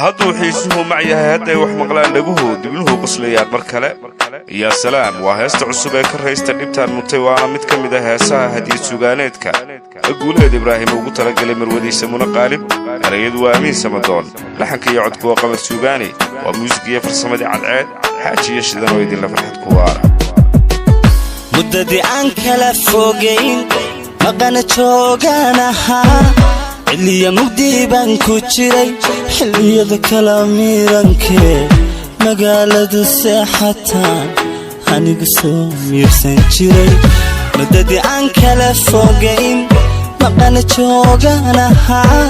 Hadduu xiisuhu mac yahay, hadday wax maqlaan dhaguhu, dibnuhu qoslayaan mar kale. Yaa salaam! Waa heesta cusub ee ka raysta dhibtaan mutay, waana mid ka mid a heesaha hadiyad sugaaneedka Guuleed Ibraahim ugu talagalay marwadiisa Muna Qaalib. Erayadu waa Amiin Samadoon, laxanka iyo codku waa Qamar Suugaani, waa muusig iyo farsamadii Cadceed Xaaji iyo Shidan oo idinla farxad ku waara. Muddadii aan kala fogayn, maqana joogaan ahaa, xilliya mugdi baan ku jiray, xilliyada kala miirankee magaaladu seexataan anigu soo miirsan jiray. Muddadii aan kala fogayn, maqana joogaan ahaa,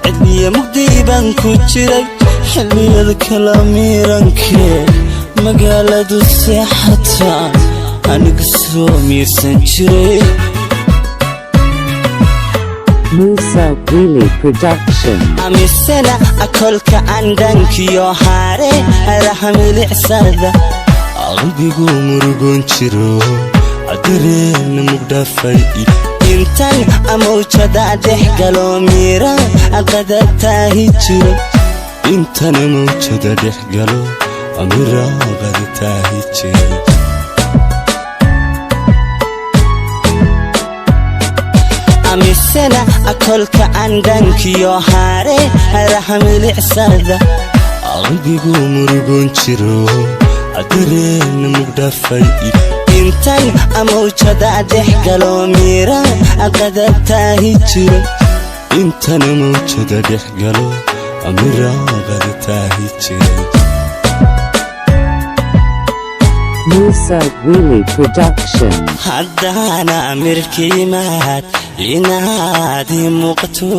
xilliya mugdi baan ku jiray, xilliyada kala miirankee magaaladu seexataan anigu soo miirsan jiray. Musa Willie Production. Amisena akolka andhankiyo haare haraha milicsada, qalbigu murugoon jiro, dareena mugdhafay intan amawjada dhex galo, miira qada taahi jiro, intana mawjada dhex galo, mira qada taahi jiray. Amisena akolka andhankiyo haare haraha milicsada, qalbigu murugoon jiro, dareena mugdhafay intan amawjada dhex galo, miira qada taahi jiro, intana mawjada dhex galo, mira qada taahi jiray. Musa Willie Production. Haddaana mirkiimaad inaad ii muuqato,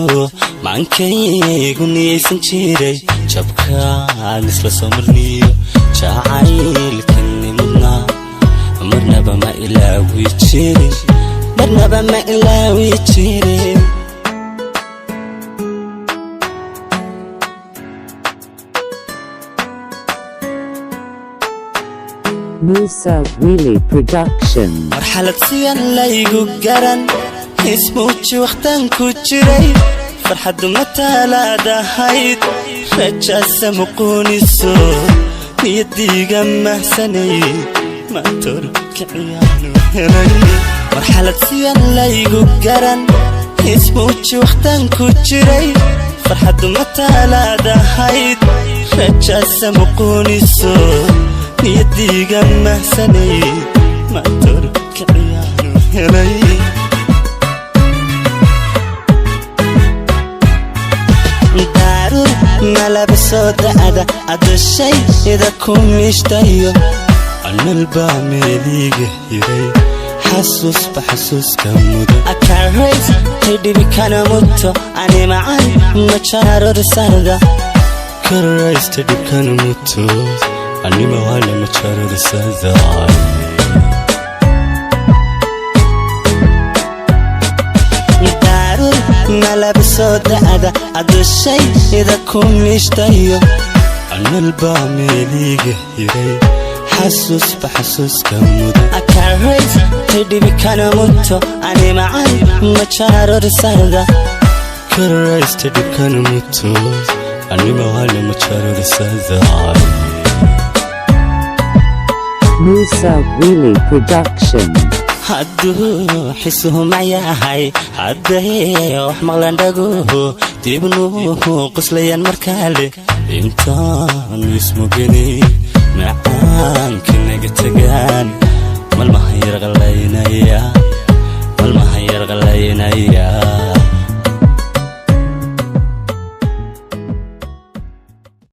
maankaygu niyaysan jiray, jabkaan isla soo marniyo jacaylkani mudnaa, marnaba ma ilaawi jirin, marnaba ma ilaawi jirin. Musa Willie Production. Marxalad siyan laygu garan, ismuuji wakhtaan ku jiray, farxaddu mataalaadahayd, rajaasa muquuniso niyadiiga mahsanay, matorkiciyaanu helay. Marxalad siyan laygu garan, ismuuji wakhtaan ku jiray, farxaddu mataalaadahayd, rajaasa muquuniso niyadiiga mahsanay, matorkiciyaanu helay. Daarur malaba soo da'da adushayda ku miishtayo, analbaa meeliiga hiray, xasuusba xasuuska mudan, akarays tidhibi kana muto, ani macan majarorsarda, karaysta dhibkana muto, animaana majarorsada. Daarur malaba soo da'da adushayda ku miishtayo, analbaa meeliiga hiray, xasuusba xasuuska mudan, akarays tidhibi kana muto, ani macan majarorsarda, karaysta dhibkana muto, animaana majarorsada. Musa Willie Production. Hadduu xisuhu mayahay, hadday wax maqlaan dhaguhu, dibnuhu qoslayaan markaale, intaanu ismuganay macaanka naga tagaan, malmahan yarqalaynaya, malmahan yarqalaynaya.